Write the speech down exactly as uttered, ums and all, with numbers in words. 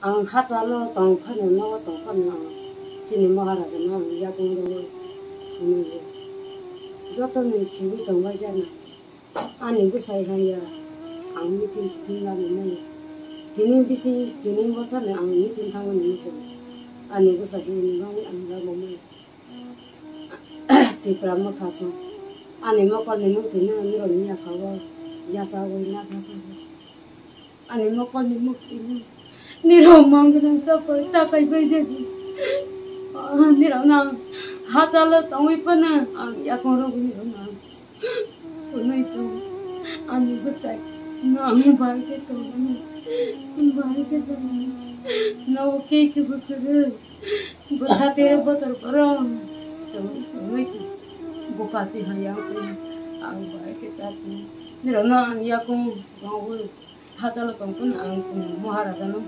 Ang hachalo tong phano, nogo tong phano ang chini Maharaja no ang yakung rwui phunukgo. Joto ni simi tongbai jana. Ani bwsai hai ya, ang meeting titing lama maya. Tini bising, tini bochor ni ang meeting thangmani muchung. Ani bwsai hai ni bagwi ang lama maya. Tipra Motha song. Ani mokol ni mukti no nirok ni yaphao yachawi na thangkha. Ani mokol ni mukti no nirok mang gwnang tapai, tapai bai jani. Ah, nirok no ang hachalo tongwi phano ang yakung rwgwi nirok no ang phunui tong. Ani bwsai no ang bai khe tongmani, bai khe tongmani. No khe khe bwkhwrwi. Bwsa tero bochor borok chwng chwngwi bupati hai ang khe ang bai khe chasni. Nirok no ang yakung tongwi hachalo tong phano ang Maharaja no